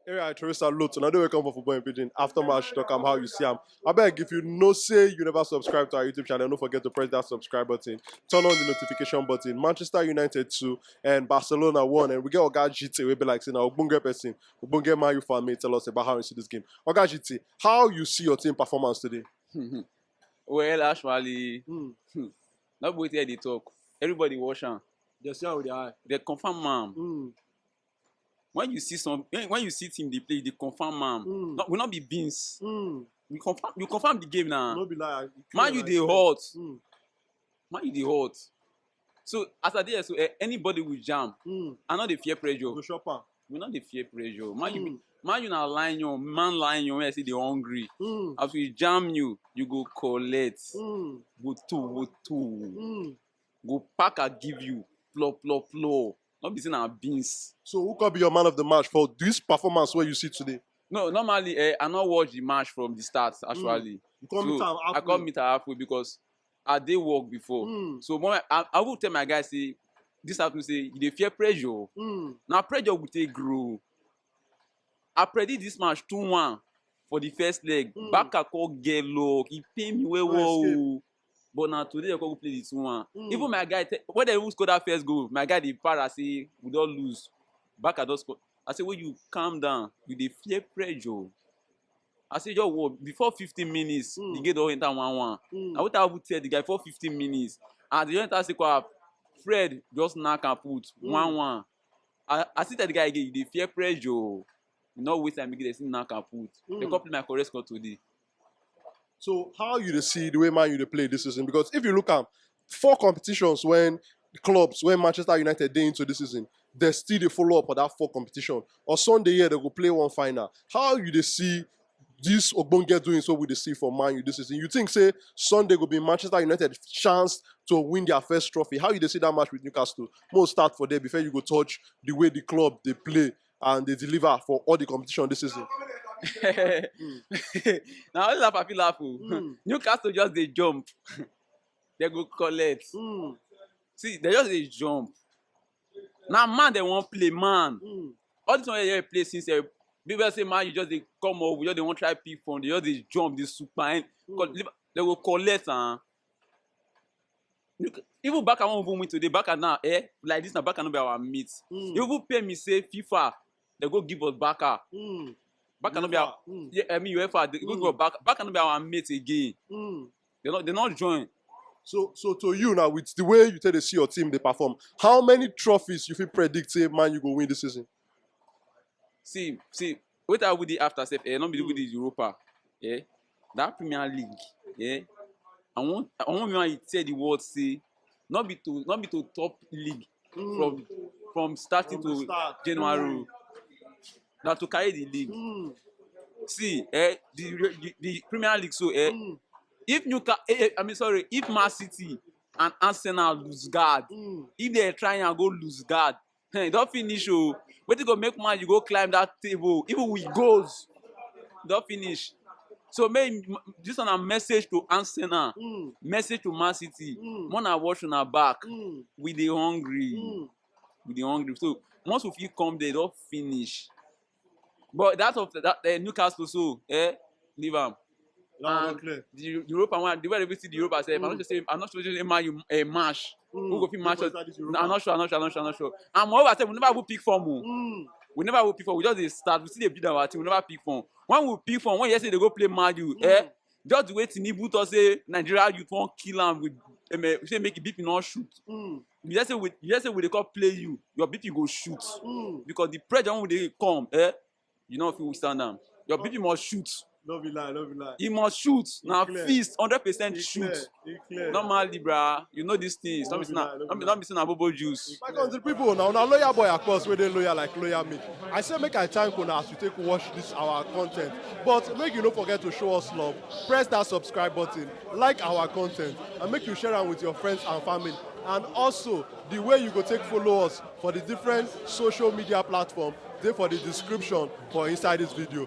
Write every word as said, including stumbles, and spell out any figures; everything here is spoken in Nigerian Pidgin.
Area Teresa Lot, and I do welcome for Football in Pidgin. After match, talk am how you see am. I beg, if you know say you never subscribe to our YouTube channel, don't forget to press that subscribe button, turn on the notification button. Manchester United two and Barcelona one, and we get Oga G T, we be like saying, Ogbonge person, Ogbonge Man U fan, may tell us about how you see this game. Oga G T, how you see your team performance today? Well, actually, Hmm. Not be wetin I dey talk. Everybody watch am. Just see how they are. They confirm am. Hmm. When you see some, when, when you see team dey play, they confirm am. Hmm. No, we not be beans. Hmm. You confirm, you confirm the game now. No be lie. Man U dey hot. Hmm. Man U dey hot. So as I dey here, so eh, anybody will jam. Hmm. I no dey fear pressure. Go shop am. We no dey fear pressure. Man U, Hmm. Man U na lion, man lion. When I say they hungry, Hmm. as we jam you, you go collect. Hmm. Go two, go two. Hmm. Go pack and give you. Plop, plop, plop. Not be say na beans. So who could be your man of the match for this performance where you see today? No, normally eh, I not watch the match from the start. Actually, You come meet so am I halfway. Come meet her halfway because I dey work before. Hmm. So when I, I will tell my guy say this happen, say you dey fear pressure. Hmm. Na pressure we take grow. I predict this match two one for the first leg. Hmm. Barca come get luck. E pain me well No well escape. o. But na today they come play the two one. Hmm. Even my guy, te- when they even score that first goal, my guy dey para say we don lose. Barca don score. I say when you calm down, you dey fear pressure. I say just what before fifteen minutes, Hmm. the game don enter one one. Hmm. I went out tell the guy before fifteen minutes. And the enter second half, Fred just knock and put Hmm. one one. I, I still tell the guy again, you dey fear pressure. You no waste time again, they still knock and put. They Hmm. come play my correct score today. So how you dey see the way Man U dey play this season? Because if you look at four competitions when clubs when Manchester United dey into this season, they still dey follow up for that four competition. On Sunday here they go play one final. How you dey see this ogbonge doing so we dey see for Man U this season? You think say Sunday go be Manchester United chance to win their first trophy? How you dey see that match with Newcastle? Mo start for there before you go touch the way the club dey play and dey deliver for all the competition this season. Na only laugh I fit laugh o. Hmm. Newcastle just dey jump. They go collect. Hmm. See, they just dey jump. Na man they wan play, man. Hmm. All this one wey they play since eh, people say man you just dey come up, you just dey wan try pick from, they just dey jump, dey super. And Hmm. co- they go collect am. Look, even Barca wan even win today. Barca now, eh, like this na Barca no be our mate. Hmm. You even pay me say FIFA, they go give us Barca. Hmm. Barca no be our, Hmm. yeah, I mean UEFA, they go Hmm. give us Barca. Barca no be our mate again. Hmm. They not, they not join. So, so to you now, with the way you tell the see your team they perform, how many trophies you feel predict say Man U go win this season? See, see, what I would the after self, eh, not be Hmm. with the Europa, eh, that Premier League, eh, I want, I want me to tell the world say, not be to, not be to top league Hmm. from from starting From the to start. January. Hmm. Now to carry the league. Hmm. See, eh, the, the the Premier League, so eh, Hmm. if Newcastle, eh, eh, I mean sorry, if Man City and Arsenal lose guard, Hmm. if they try and go lose guard, eh, don't finish oh. Wetin go make man you go climb that table, even with goals, don't finish. So make this one a message to Arsenal, Hmm. message to Man City. Hmm. More na watch una back. Hmm. We dey hungry. Hmm. We dey hungry. So once we fit come there, don't finish. But that of that uh, Newcastle, so eh, leave am. That one And no clear. The Europa one, the way we see the Europa sef, I'm Mm. not sure say I'm not sure say man you a match. Mm. Who go fit match Who us? go enter this No, Europa? I'm not sure. I'm not sure. I'm not sure. I'm not sure. And moreover, sef, we never even pick form. Oh. Mm. We never even pick form. We just dey start. We still dey build our team. We never pick form. When we pick form, when you say they go play Man U, Mm. eh? Just the way Tinubu talk say Nigeria youth wan kill am with, um, eh, say make B P no shoot. Mm. You just say we, you just say we dey come play you. Your B P go shoot Mm. because the pressure when we dey come, eh? You know if you withstand am, your B P must shoot. No be lie, no be lie. He must shoot. Now Clear. Feast, hundred percent E shoot. clear, e clear. Normally, bra, you know these things. No Don't be be na, lie, no don't be be, lie. don't be na bobo juice. My country people, now na loyal boy, of course, where they loyal like loyal me. I say make I thank una as you take watch this our content. But make you no forget to show us love. Press that subscribe button, like our content, and make you share am with your friends and family. And also, the way you go take follow us for the different social media platform, dey for the description for inside this video.